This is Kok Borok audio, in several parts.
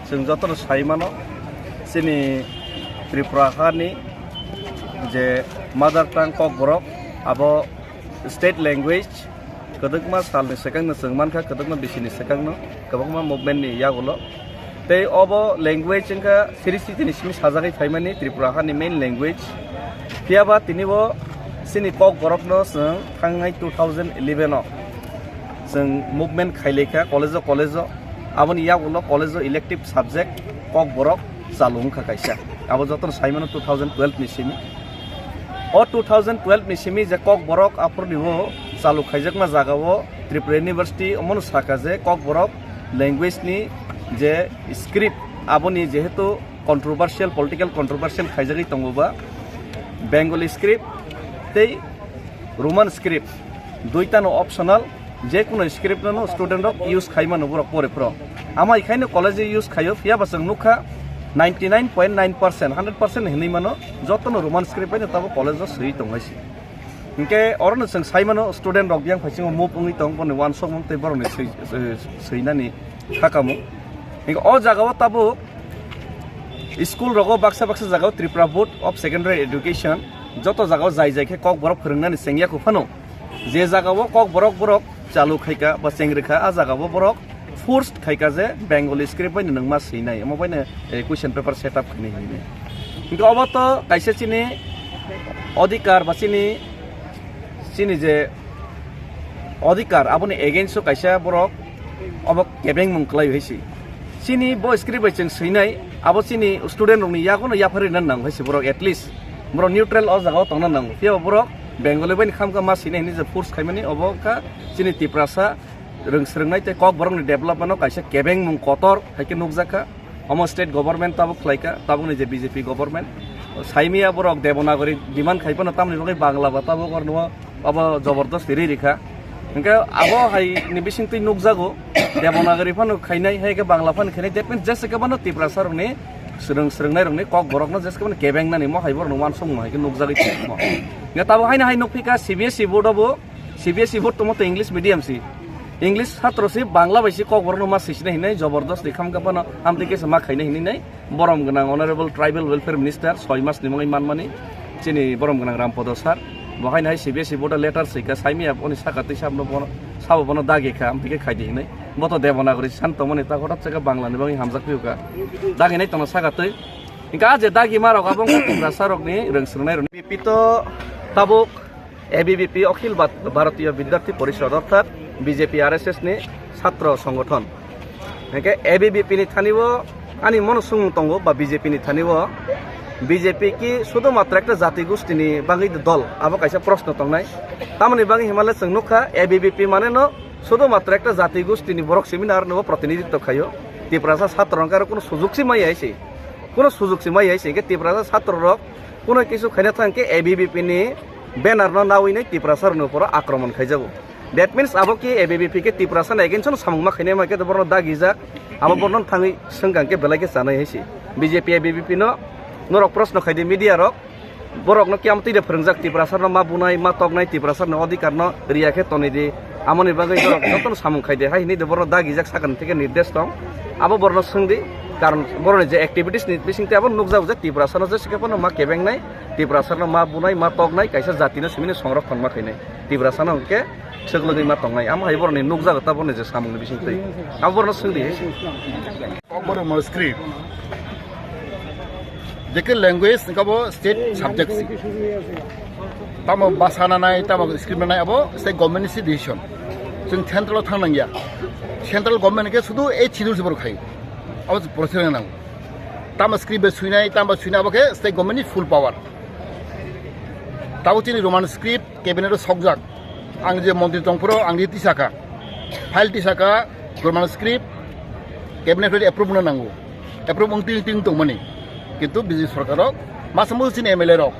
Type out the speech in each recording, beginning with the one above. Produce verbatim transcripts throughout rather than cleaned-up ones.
Chwng jotono sai mano, chini Tripura hani je mother tongue Kokborok, abo state language, kwdwkma salni swkangno chwng mankha, kwdwkma bisini swkangno kwbangma movement ni yagulo. Tei obo language wngkha siri sitini simi sajagwi phaimani Tripura hani main language. Phiyaba tini bo chini Kokborokno chwng thangnai two thousand eleven o chwng movement khailaikha college o, college o. Aboni yagulo college o elective subject Kokborok chalu wngkha kaisa. Abo jotono sai mano two thousand twelve ni simi. O two thousand twelve ni simi je Kokborok aphurni o chalu khaijakma jaga o Tripura University omono saka je Kokborok language ni je script, aboni jehetu controversial, political controversial khaijagwi tongo ba, Bengali script tei Roman script, duitano optional, je kuno script no student rok use khai mano borok pore phro. Ama ikhaino college use khaio, phiya ba chwng nukha ninety nine point nine percent, hundred percent hinwi mano jotono Roman script bai no tabo college o swi tong hai se. Hinkhe oro no chwng sai mano student rok yang phaisingo move wngwi tong, boni uansukmung tei borokni swi-, swi-, swinani khakamung. Hinkhe o jaga o tabuk school rogo baksa baksa jaga o Tripura Board of Secondary Education joto jaga o jai jai khe Kokborok phwrwngnani chengya kho phano. Je jaga o Kokborok borok chalu khaika ba chengrikha, a jaga o borok forced khaika je Bengali script bai nwng ma swinai, omo bai no, eh, question paper set up khainai hinwi. Hinkhe obo to kaisa chini odhikar ba chini, chini je odhikar, aboni against o kaisa borok obo kebengmung kwlai hai se. Chini bo script bai chwng swinai, abo chini student rokni yagono yapharwi na nang hai se borok, at least borok neutral o jaga o tongna nango. Phiya bo borok Bengali bai ni khamkha ma swinai hinwi je force khaimani, obo wngkha chini Tiprasa rwng swrwngnai tei Kokborokni development o kaisa kebengmung kotor hai khe nukjakha. Omo state government tabuk khlaikha, tabukni je B J P government. Saimia borok Devanagari demand khai phano tamni bagwi Bangla ba tabuk orno abo jobordosti ri rikha. Hinkhe abo hai ni bisingtwi nukjago, Devanagari phano khainai, hai khe Bangla phano khainai, that means jesa khe bono Tiprasa rokni swrwng swrwngnai rokni Kokborokno jesa khe bono kebengnani mo hai borokno uansukmung hai khe nukjagwi tongmo. Hinkhe tabuk haino hai nukphika C B S E board obo, C B S E board tongmo to English medium si. English satro si, Bangla bai si Kokborokno ma sisina hinwi jobordosti khamkha phano amtwi khe se ma khaina hinwi nai. Borom gwnang Honorable Tribal Welfare Minister soi mas ni mungwi manmani chini borom gwnang Rampodo sir. Bo haino hai C B S E board o letter swikha, saimia boni saka twi sabno bono, sabo bono dagi kha, amtwi khe khaidi hinwi. Bo to Devanagari san tongmani ta hothat se khe Bangla ni bagwi hamjak phiyokha. Dagi nai tongno saka twi. Hinkhe a je dagi ma rok abo wngkha Tiprasa rokni rwng swrwngnai rokni. B P to tabuk A B V P, Akhil Bhat-, Bharatiya Vidyarthi Parishad, orthat B J P R S S ni satro songothon. Hinkhe A B V P ni thani o ani mono swngmung tongo ba B J P ni thani o, B J P ki sudhumatro ekta jati gustini bagwi dol, abo kaisa proshno tongnai. Tamoni bagwi hinmale chwng nukha, A B V P mane no sudhumatro ekta jati gustini borok simi no aro no protinidhitto khaio. Tiprasa satro rok aro kuno sujug si maya hai se, kuno sujug si maya hai se, hinkhe Tiprasa satro rok kuno kisu khaina thang khe A B V P ni banner no nawi nai Tiprasa rokni uporo akromon khaijago. That means abo khe A B V P khe Tiprasa ni against no samung ma khainai ma khe borokno dagijak, abo borokno thangwi swngkang khe belai khe chanai hai se. B J P A B V P no norok proshno khaidi media rok, borokno kiyam twi de phwrwngjak Tiprasa no ma bunai, ma toknai, Tiprasa ni odhikar no riya khe tonwi di. Amoni bagwi borok jotono samung khaidi hai hinwi de borokno dagijak sakani theke nirdesh tong. Abo borokno swngdi, karon borokni je activities ni bisingtwi abo nukjago je Tiprasa no jesa khe phano ma kebengnai, Tiprasa no ma bunai, ma toknai, kaisa jati no simi no songrokhon ma khainai. Tiprasa no hwnkhe swklwgwi ma tongnai. Amo hai borokni nukjago ta borokni je samung ni bisingtwi. Abo borokno swngdi. Kokborok script. Jekhe language wngkha bo state subject si. Tamo basa nanai, tamo script nanai, abo state government ni si decision. Chwng central o thang nangya. Central government khe sudu eighth schedule si borok khai. Abo procedure nango. Tamo script bai swinai, tamo swinai, abo khe state government ni full power. Tabo chini Roman script cabinet o sokjak. Ang je montri tongphuru ang je tisakha. File tisakha, Roman script cabinet bai approve no nango. Approve wng ting ting tongmani. Kintu B J P sorkar rok, masa musa chini M L A rok,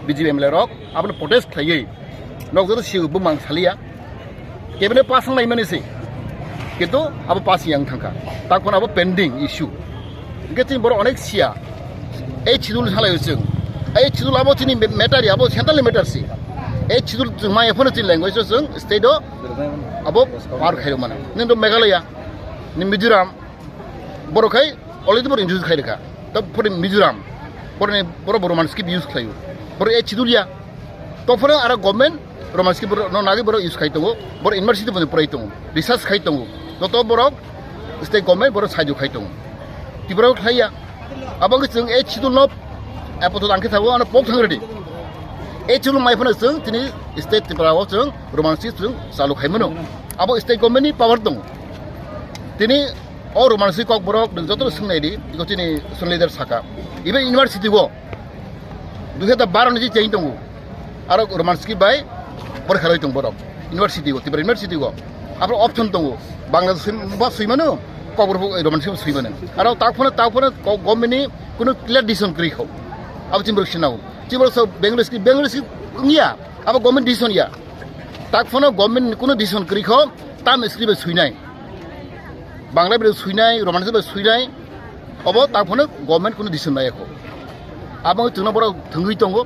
B J P M L A rok, abono protest khlaiwi. Nok joto siyo bumang saliya. Cabinet pass wng laimani se. Kintu abo pass yang thangkha. Takon abo pending issue. Hingke chini borok onek siya. Eighth schedule salai o chwng. Eighth schedule abo chini matter ya, abo central ni matter si. Eighth schedule chwng maya phano chini language o chwng state o abo power khaio mano. Nini do Meghalaya, ni Mizoram, borok khai Already borok introduce khai rwkha. To phone Mizoram, borok ni, borok bo Roman script use khlaio. Borok e chidulia. To phone aro government Roman script borok no nagwi borok use khai tongo. Borok university bo porai tongo. Research khai tongo. Joto borok state government borok saijo khai tongo. Tripura o khlaiya. Abo wngkhe chwng e schedule no apatot ang khe thago ano pok thang ready. E schedule mai phano chwng tini state Tripura o chwng Roman script chwng chalu khai mano. Abo state government ni power tongo. Tini o Roman script kok borok nwng joto swng nai di, iko chini sung leader saka. Even university o dui hajar baro ni change tongo. Aro Roman script bai porikha roi tong borok. University o, Tripura University o. Abo option tongo. Bangla swi, ba swi mano, Kokborok Roman script swi mano. Aro tak phone, tak phone ko-, government ni kuno clear decision kwrwi kho. Abo chini borok sinao. Chini borok so Bengali script, Bengali script wngya. Abo government decision ya. Tak phone government ni kuno decision kwrwi kho, tam script bai swi nai. Bangla bai swi nai, Roman script bai swi nai. Obo tak phano government kuno decision laya kho. Abo chwngno borok thwngwi tongo.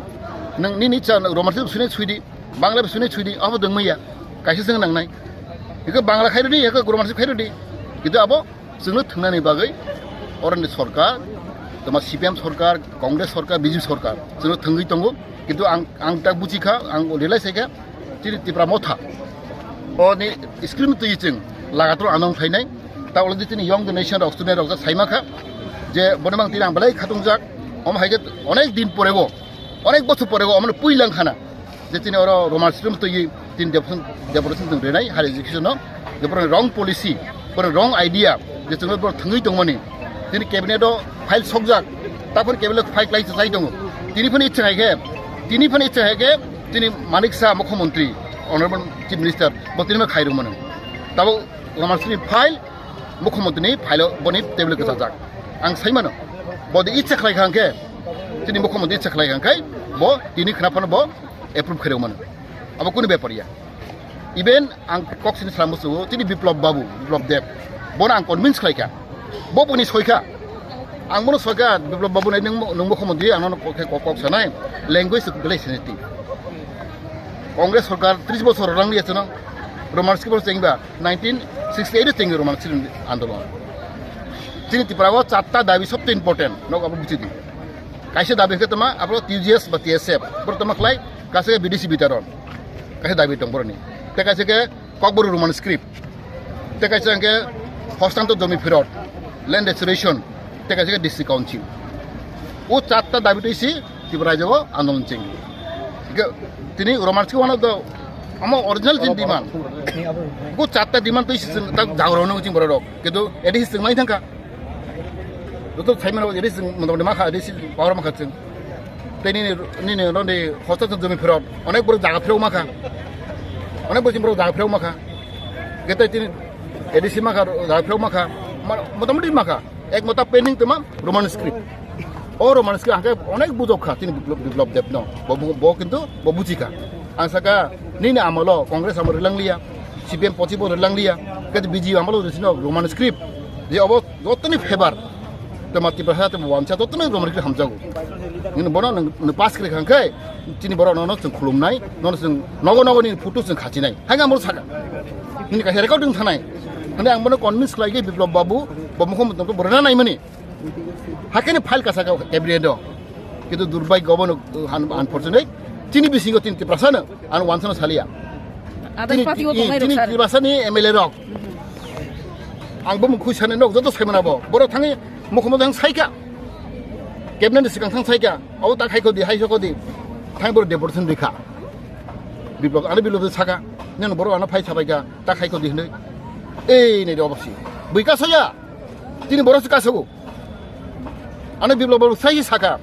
Nwng nini cha Roman script swi nai swi di, Bangla swi nai swi di, abo dwngmaya. Kaisa chwng nangnai. Iko Bangla khai rwdi, iko Roman script khai rwdi. Kintu abo chwngno thwngnani bagwi oroni sorkar, toma C P M sorkar, Congress sorkar, B J P sorkar chwngno thwngwi tongo. Kintu ang, ang tak buji kha, ang realize kha, chini Tipra Motha. Oni screen twi chwng lagator anong khlainai. Ta ulodi chini young generation rok, student rok jak saima kha. Je bono mang tini ang belai khatung jak. Om hai je onek din pore go, onek bochor pore go, omo pui lang khana. Je tini oro Roman script twi tini devotion, devotion tong renai, higher education no. Je borok wrong policy, borok wrong idea, je chwngno borok thwngwi tongmani. Tini cabinet o file sokjak, taphor cabinet file klai chai tongo. Tini phano ichha hai khe, tini phano ichha hai khe, tini Manik Saha Mukhyamantri, Honorable Chief Minister, bo tini ma khai rwmano. Tabo Roman script file, Mukhyamantri ni file o boni table kwchajak. Ang sai mano, bo de ichha khlai kha hwnkhe, tini Mukhyamantri ichha khlai kha hwnkhe, bo tini khna phano bo approve khai rwmano. Abo kunu bepar ya. Even ang kok sini salam busu, tini Biplab Babu, Biplab Deb. Bono ang convince khlai kha. Bo boni soi kha. Ang bono soi kha, Biplab Babu nai nung, nung Mukhyamantri, ang nono kok, kok, kok sanai. Language belai sensitive. Congress sorkar tris bochor rang liya chano. Roman script chengba, nineteen sixty-eight chengba Roman script andolon. Chini Tripura o chatta dabi sobse important. Nok abo buchi di. Kaisa dabi khe toma, abo T G S ba T S F. Bor toma khlai, kaisa B D C bitaron. Kaisa dabi tong boroni. Te kaisa khe Kokborok Roman script. Te kaisa hwnkhe hostantor jomi phirot, land restoration, te kaisa hwnkhe district council. O chatta dabi twi si Tripura rajyo o andolon cheng. Hwnkhe tini Roman script one of the amo original chini demand. O chatta demand twi si chwng tak jagoro nung ching borok rok. Kintu A D C chwng mai thangkha. Joto saimano A D C motamoti makha, A D C power makha chwng. Tei nini, nini, nini hosta chwng jomi phirok, onek borok jaga phirok makha. Onek borok borok jaga phirok makha. Ketai tini A D C makha, jaga phirok makha. Ma-, motamoti makha. Ek mota pending tongma Roman script. O Roman script hwnkhe onek bujok kha tini Biplab, Biplab Deb no. Bo, bo, bo kintu bo buji kha. Ang saka nini amolo Congress amolo rwlang liya, C P M pochi bo rwlang liya, kete B J P amolo rwsino Roman script. Je obo jotoni favor. Tei ma Tiprasa tei wansa jotoni Roman script hamjago. Nini bono nung, nung pass kre kha hwnkhe, chini borok nono chwng khulumnai, nono chwng nogo nogo nini photo chwng khachinai. Hai ang bono saka. Nini kaisa record wng thanai. Hwnwi ang bono convince khlai khe Biplab Babu, bo mokol motong borok naimani. Hakhe ni file kasa kha cabinet o. Kintu durbhagyo bono, uh, un-, unfortunate. Chini bisingo tini Tiprasa no, ano wansano saliya. Other Tini, party o i-, tongnai rok tini sir. Tiprasa ni M L A rok. Ang bo mukhui sani nok joto saimana bo. Borok thangwi mukhumo thang saika. Cabinet ni sikang thang saika. Abo ta khai khodi, hai khodi. Thang borok deportation rikha. Biplab, ano Biplab saka. Nini borok ano phai sabaika. Ta khai khodi hinwi. Ei, nei de obasi. Bui kasoya. Tini borok se kasogo. Ano Biplab babu sai saka.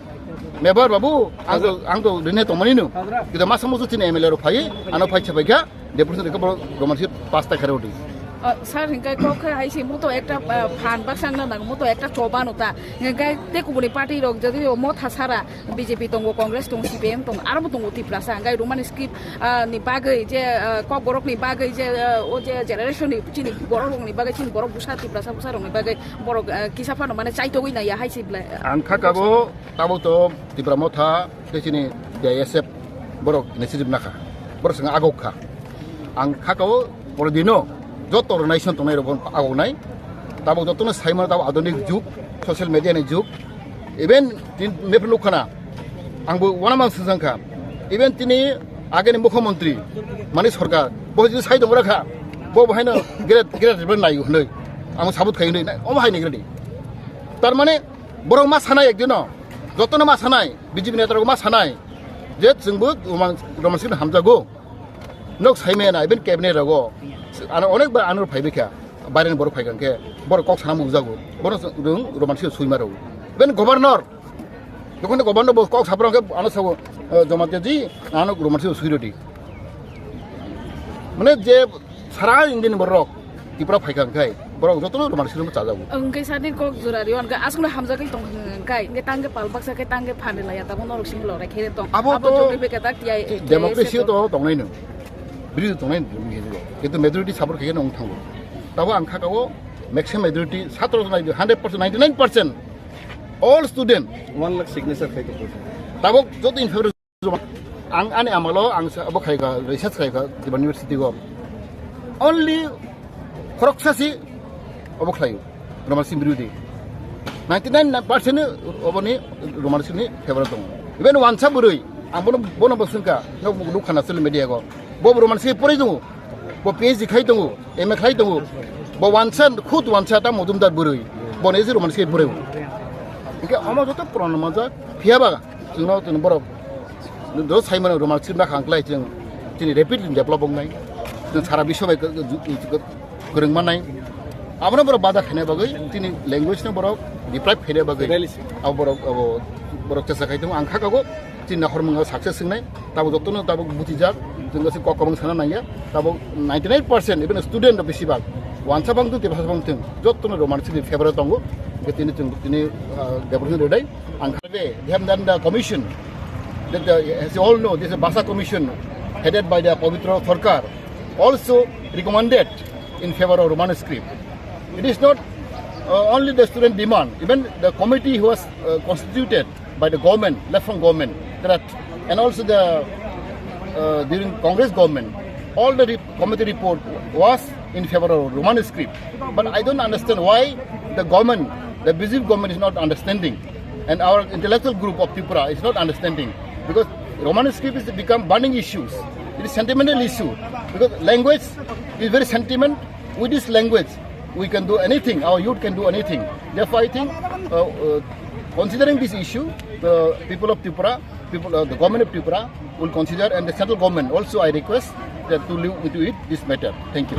Mebar babu, ang to, ang to rene tongmani no. Kita masa musu tini M L A rok phai, ano phai chapai kha, deputation ka borok Roman script pass ta khare udi. Uh, sir, hingkai kok khai hai si muto ekta, uh, phan baksa na nang muto ekta choba no ta. Hingkai te kubuni party rok jadi o Motha sara B J P tongo, Congress tongo, C P M tongo, aro bo tongo Tiprasa. Hingkai Roman script, uh, ni bagwi je, uh, kok borok ni bagwi je, uh, o je generation ni chini borok rok ni bagwi chini borok busa Tiprasa busa rok ni bagwi borok, eh, kisa phano mane chaitogwi naiya hai se belai. Ang kha kabo tabuk to Tipra Motha tei chini T I S F borok initiative nakha. Borok swngna agok kha. Ang kha kabo pore dino joto organization tongnai rok bono agok nai. Tabuk jotono saimano tabuk adhunik jug, social media ni jug. Even tin mepri nukhana, angbo wanamang sengkha. Even tini ageni mukhyamantri Manik Sarkar, bo jodi sai dong rakha, bo bo haino gret gret rebel nai hwnwi, ang sabut khai hwnwi, omo haino gret. Tar mane borok ma sanai ekdino, jotono ma sanai, B J P netarok ma sanai, je chwngbo Roman Roman Singh hamjago. Nok saimaya na, even cabinet rogo. Ano onek bar ano phaibai kha. Baireni borok phai kha khe, borok kok sana mungjago. Borok rung Roman Singh suima rogo. Even governor. Jokhon governor bo kok sapra khe ano sago, eh, Jamatia ji, ano Roman Singh sui rodi. Mane je sara Indian borok, Tripura phai kha khai. Borok jotono Roman Singh bo chajago. Hwnkhe sani kok jora rio, hwnkhe aswkno hamjagwi tong hwnkhe, hwnkhe tangkhe pal baksa khe tangkhe phan rwlaiya, tamo norok simi lorai khe tong. Abo to chwngwi bwkha tak tiyai, democracy to tongnai no. Biri tongnai no, kintu majority support khe nong thango. Tabo ang kha kao maximum majority satro nai hundred percent, ninety nine percent all student. One lakh signature khai ko. Tabo joto in favor Ang ani amalo ang sa abo khaika, research khaika Tripura University go. Only khoroksa si abo khlaio, Roman Singh birodhi. Ninety nine percent oboni Roman Singh ni favor tongo. Even wansa bwrwi, ang bono, bono bo swngkha, nok nuk khana social media go. Bo Roman Singh pori tongo. Bo P H D khai tongo, M A khai tongo. Bo wansa, khud wansa ta Majumdar bwrwi. Bo ne je Roman Singh bwrwi. Hingke omo joto proman manjak, phiya ba chwngno chwng borok do sai mano Roman Singh na khang klai chwng chini rapid develop wngnai. Chwng sara biswa bai kwrwng mannai. Abono borok bada khaina bagwi chini language no borok deprive khaina bagwi. Abo borok, abo borok chesa khai tongo. Ang kha kago Chini nakhormung o success wngnai, tabuk jotono tabuk butijak, chwng gasi kok kwbang sana nangya, tabuk ninety nine percent even student rok besi bak, wansa bang thung, tebasa bang thung, jotono Roman Singh ni favor o tongo, je tini chwng tini, ah, development rwdai. Ang kha de, they have done the commission, that the, as you all know, this is a Bhasa Commission headed by the Pabitra Sarkar also recommended in favor of Roman script. It is not, uh, only the student demand, even the committee who was, uh, constituted by the government, left from government, correct? And also the, uh, during Congress government, all the re-, committee report was in favor of Roman script. But I don't understand why the government, the B J P government is not understanding, and our intellectual group of Tripura is not understanding, because Roman script is become burning issues. It is sentimental issue, because language is very sentiment. With this language, we can do anything. Our youth can do anything. Therefore, I think, uh, uh, considering this issue, the people of Tripura, people, uh, the government of Tripura will consider, and the central government also, I request that to look into it, this matter. Thank you.